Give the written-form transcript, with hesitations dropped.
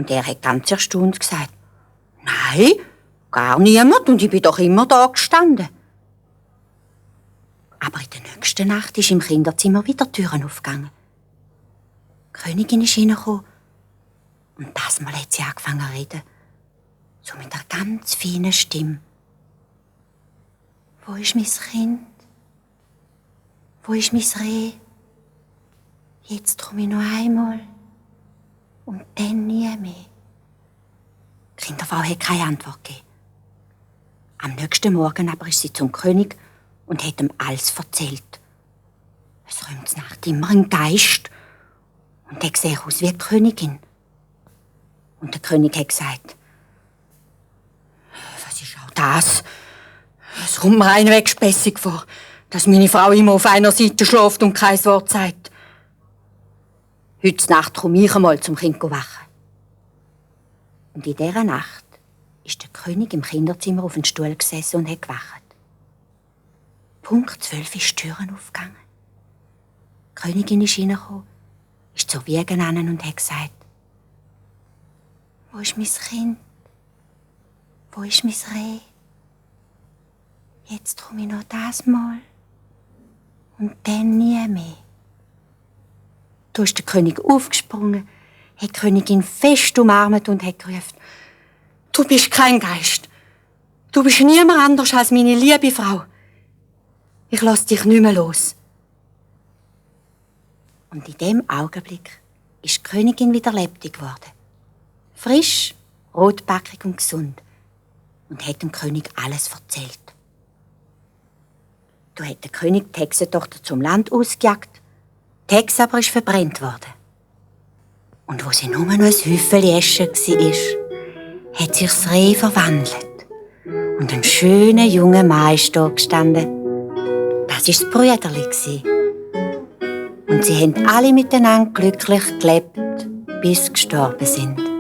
Und er hat ganz erstaunt gesagt: «Nein, gar niemand, und ich bin doch immer da gestanden.» Aber in der nächsten Nacht ist im Kinderzimmer wieder die Türen aufgegangen. Die Königin ist reingekommen und das Mal hat sie angefangen zu reden. So mit einer ganz feinen Stimme. «Wo ist mein Kind? Wo ist mein Reh? Jetzt komme ich noch einmal und dann nie mehr.» Die Kinderfrau hat keine Antwort gegeben. Am nächsten Morgen aber ist sie zum König und hat ihm alles erzählt. Es räumt Nacht immer ein Geist und der sieht aus wie die Königin. Und der König hat gesagt: «Was ist auch das? Es kommt mir einweg spässig vor, dass meine Frau immer auf einer Seite schläft und kein Wort sagt. Heute Nacht komme ich einmal zum Kind wachen.» Und in dieser Nacht ist der König im Kinderzimmer auf dem Stuhl gesessen und hat gewacht. Punkt 12 ist die Türen aufgegangen. Die Königin ist reingekommen, ist zur Wiege an und hat gesagt: «Wo ist mein Kind? Wo ist mein Reh? Jetzt komme ich noch das Mal und dann nie mehr.» Da ist der König aufgesprungen, hat die Königin fest umarmt und hat gerufen: «Du bist kein Geist. Du bist niemand anders als meine liebe Frau. Ich lasse dich nicht mehr los.» Und in dem Augenblick ist die Königin wieder lebendig geworden. Frisch, rotbackig und gesund. Und hat dem König alles erzählt. Da hat der König die Hexentochter zum Land ausgejagt. Die Hexe aber ist verbrannt worden. Und wo sie nur noch ein Häufchen Asche war, hat sich das Reh verwandelt. Und ein schöner junger Mann ist da gestanden. Das war das Brüderli. Und sie haben alle miteinander glücklich gelebt, bis sie gestorben sind.